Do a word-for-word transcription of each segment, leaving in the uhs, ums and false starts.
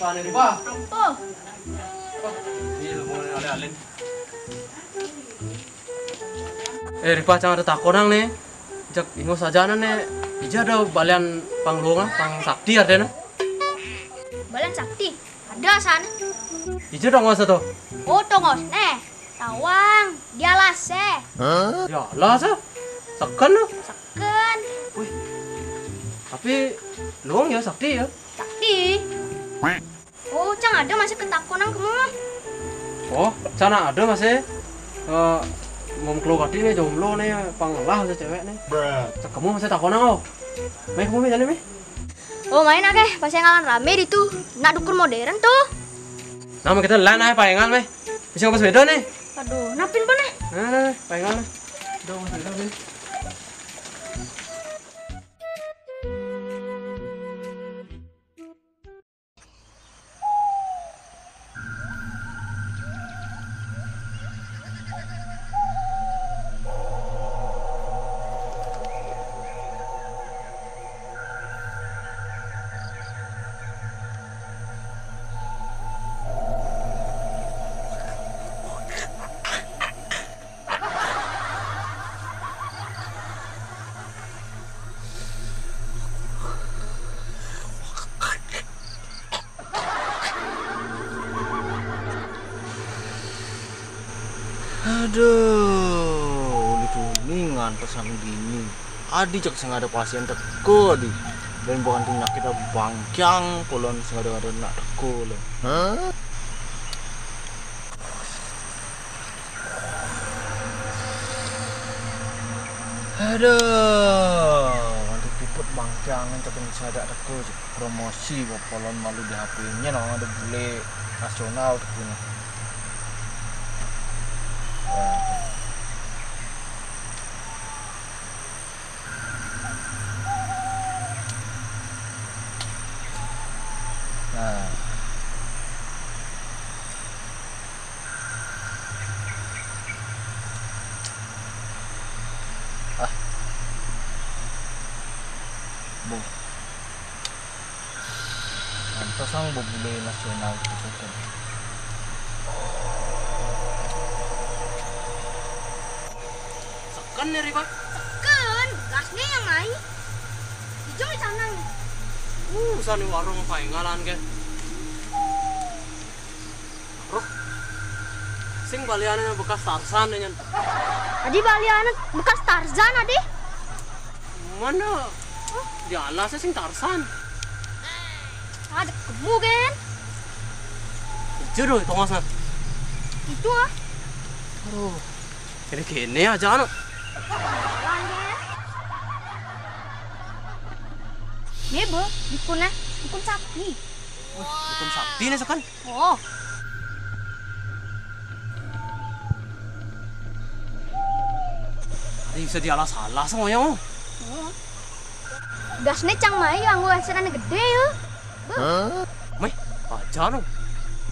Ane Ripah. Apa? Wah, ini ilmu nih, alih-alih. Eh, Ripah, cang ada takonang nih. Jak ingus aja nih. Ija ada balian pang luhung, pang sakti ada nih. Balian sakti? Ada sana. Ija tongos tuh. Oh, tongos. Nih, tawang. Dia lase. Hah? Ya lah, sa. Seken loh. Seken. Wih. Tapi luhung ya sakti ya. Sakti. Oh, cang ada masih ketakonan kamu. Oh, cang ada masih. Eh, mau keluar tadi nih jomblo nih, pang ngelah aja cewek nih. Cek kamu masih takonan, oh. Mai kamu mai jadi mai. Oh, main akeh, pas yang ngalan rame di tuh. Nak dukun modern tuh. Nama kita lan aja payangan mai. Bisa ngebas beda nih. Aduh, napin pun nih. Nah, nah, nah, payangan mai. Udah ngebas beda nih. Aduh, uli tuni ngantos nang dini. Adi cek sing ada pasien teka, adi. Dan bukan penyakit bangkiang, kulon sing ada, ada nak teka, lho. Hah? Aduh, nanti piput bangkiang, cek sing ada teka, cek promosi, bopolon malu di H P-nya, nang ada bule nasional tuh punya. Wah. Nah. Ah. Boh. Pantes ang bebule nasional gitu kan. Seken nih, Ripa. Seken, gasnya yang naik. Hijau di sana nih. Uh, sana warung paingalan kan. Roh. Sing baliannya bekas Tarsan nih, nyan. Adi baliannya bekas Tarzan, adi. Mana? Di alasnya sing Tarsan. Ada kemu kan? Itu doh, itu mas nah. Itu ah. Aduh. Ini kene aja anu. Mebo, dukunnya, dukun sakti. Wah, dukun sakti nih sekan. Oh. Tadi bisa dialas-alas semuanya, oh. Oh. Gasnya cang mai, anggo headsetannya gede ya. Beuh. Mai, aja no.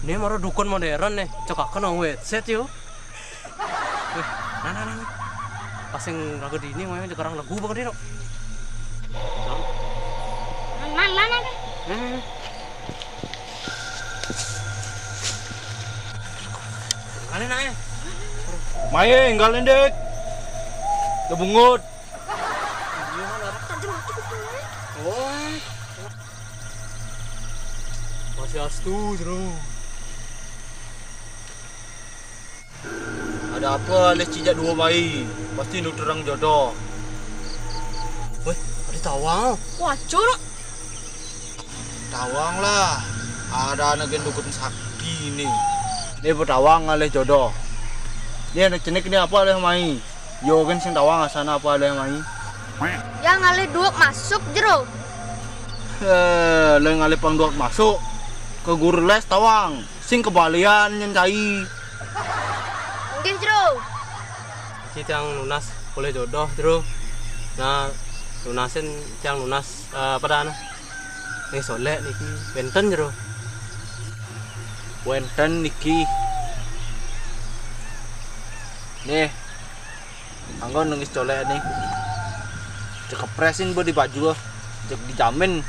Ini mara dukun modern nih, cekakan anggo headset yo. Wih, nah, nah, nah, nah. Pas yang lagu di ini, mau yang sekarang lagu banget ini, no. Nah, nah, nah, nah. Nah, nah, nah. Kali nak ya? Maye, enggal ndek. Kebungut. Iya, kan, Rap? Tajem aku kupingnya. Oh. Masih astu, Jero. Ada apa, leh cijak dua bayi? Pasti nu terang jodoh. Weh, ada tawang. Wah, curut. Tawang lah, ada anak dukun sakti ini. Ini bertawang alih jodoh. Ini anak cenik ini apa alih mai? Yo kan sing tawang asana apa alih mai? Yang alih duit masuk, Jero. Eh, leh ngalih pang duit masuk ke guru les tawang. Sing kebalian nyen cai. Nggih, Jero. Iki tiang nunas boleh jodoh, Jero. Nah, nunasin tiang nunas, eh, apa dah, nah? Nih, solek niki, wenten, Jero. Wenten niki. Nih, anggo nengis colek nih. Cek kepresin bo di baju, cek dijamin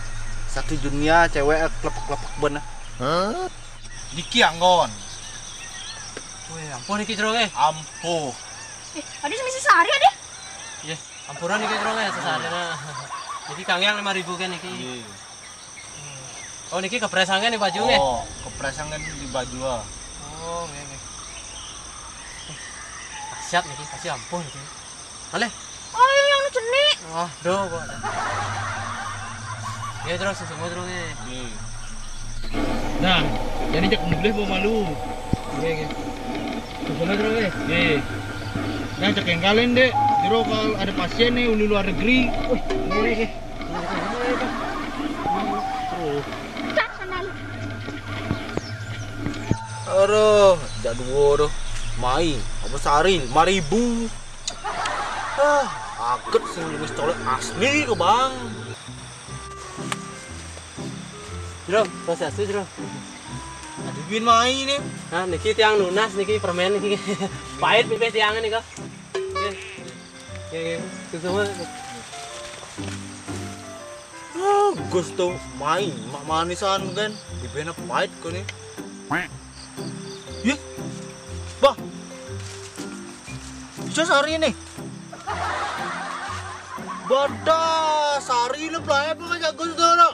satu dunia cewek klepek-klepek ben. Niki anggon. Wih, ampuh niki, Jero, eh. Ampuh. Eh, adi misi sehari adi. Iya, ampuran niki, Jero, eh, sesarina. Niki kanggéang lima ribu kan niki. Iya. Oh, niki kepresangan di baju nggih? Oh, kepresangan di baju, ah. Oh, nggih, nggih. Dahsyat niki, pasti ampuh niki. Alih. Oh, yang anu jenik. Wah, duh, kok. Ya, terus semua terus nggih. Nggih. Nah, jadi cek mulih mau malu. Nggih, nggih. Semua terus nggih. Nggih. Nah, cek yang kalian, Dek. Jero kalau ada pasien nih, uli luar negeri. Wih, nggih, nggih. Aduh, jak duo tuh. Mai, apa sehari lima ribu. Ah, aget sing nulis colek asli ke, Bang. Jero, proses tuh, Jero. Aduh, bin mai nih. Nah, niki tiang nunas niki permen niki. Pahit pipih tiang nika. Nggih. Nggih, nggih. Susu mah. Ah, Gus tuh mai mak manisan kan. Dibena pahit kok nih. Yih. Bah. Bisa sehari ini. Badah, sehari lu belanja apa ngajak Gus tuh, no?